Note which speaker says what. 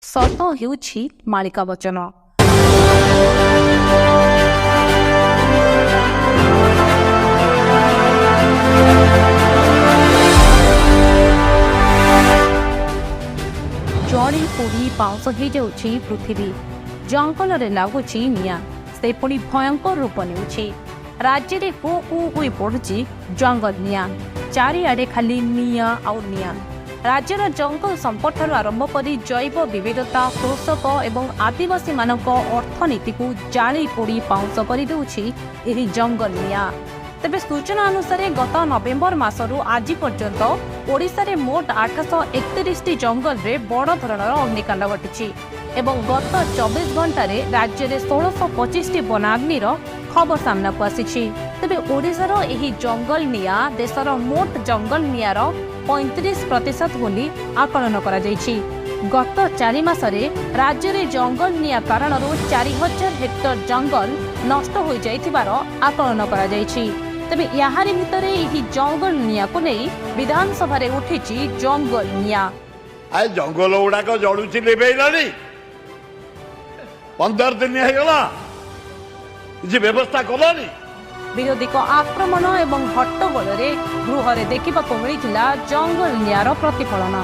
Speaker 1: ସତ ହେଉଛି ମାଳିକା ବଚନ। ଜଳି ପୋଡ଼ି ପାଉଁଶ ହେଇଯାଉଛି ପୃଥିବୀ। ଜଙ୍ଗଲରେ ଲାଗୁଛି ନିଆଁ, ସେ ପୁଣି ଭୟଙ୍କର ରୂପ ନେଉଛି। ରାଜ୍ୟରେ ହୁ ହୁ ହୋଇ ପଡୁଛି ଜଙ୍ଗଲ ନିଆଁ। ଚାରିଆଡ଼େ ଖାଲି ନିଆଁ ଆଉ ନିଆଁ। ରାଜ୍ୟର ଜଙ୍ଗଲ ସମ୍ପଦଠାରୁ ଆରମ୍ଭ କରି ଜୈବ ବିବିଧତା, କୃଷକ ଏବଂ ଆଦିବାସୀମାନଙ୍କ ଅର୍ଥନୀତିକୁ ଜାଳି ପୋଡ଼ି ପାଉଁଶ କରିଦେଉଛି ଏହି ଜଙ୍ଗଲ ନିଆଁ। ତେବେ ସୂଚନା ଅନୁସାରେ ଗତ ନଭେମ୍ବର ମାସରୁ ଆଜି ପର୍ଯ୍ୟନ୍ତ ଓଡ଼ିଶାରେ ମୋଟ 831ଟି ଜଙ୍ଗଲରେ ବଡ଼ ଧରଣର ଅଗ୍ନିକାଣ୍ଡ ଘଟିଛି ଏବଂ ଗତ 24 ଘଣ୍ଟାରେ ରାଜ୍ୟରେ 1625ଟି ବନାଗ୍ନିର ଖବର ସାମ୍ନାକୁ ଆସିଛି। ତେବେ ଓଡ଼ିଶାର ଏହି ଜଙ୍ଗଲ ନିଆଁ ଦେଶର ମୋଟ ଜଙ୍ଗଲ ନିଆଁର 35% ବୋଲି ଆକଳନ କରାଯାଇଛି। ଗତ 4 ମାସରେ ରାଜ୍ୟରେ ଜଙ୍ଗଲ ନିଆଁ କାରଣରୁ 4000 ହେକ୍ଟର ଜଙ୍ଗଲ ନଷ୍ଟ ହୋଇଯାଇଥିବାର ଆକଳନ କରାଯାଇଛି। ତେବେ ଏହାରି ଭିତରେ ଏହି ଜଙ୍ଗଲ ନିଆଁକୁ ନେଇ ବିଧାନସଭାରେ ଉଠିଛି ଜଙ୍ଗଲ ନିଆଁ।
Speaker 2: ଆ ଜଙ୍ଗଲ ଗୁଡାକ ଜଳୁଛି, ଲିଭେଇଲାଣି। 15 ଦିନ ହେଇଗଲା, କିଛି ବ୍ୟବସ୍ଥା କଲାନି।
Speaker 1: ବିରୋଧୀଙ୍କ ଆକ୍ରମଣ ଏବଂ ହଟ୍ଟଗୋଳରେ ଗୃହରେ ଦେଖିବାକୁ ମିଳିଥିଲା ଜଙ୍ଗଲ ନିଆଁର ପ୍ରତିଫଳନ।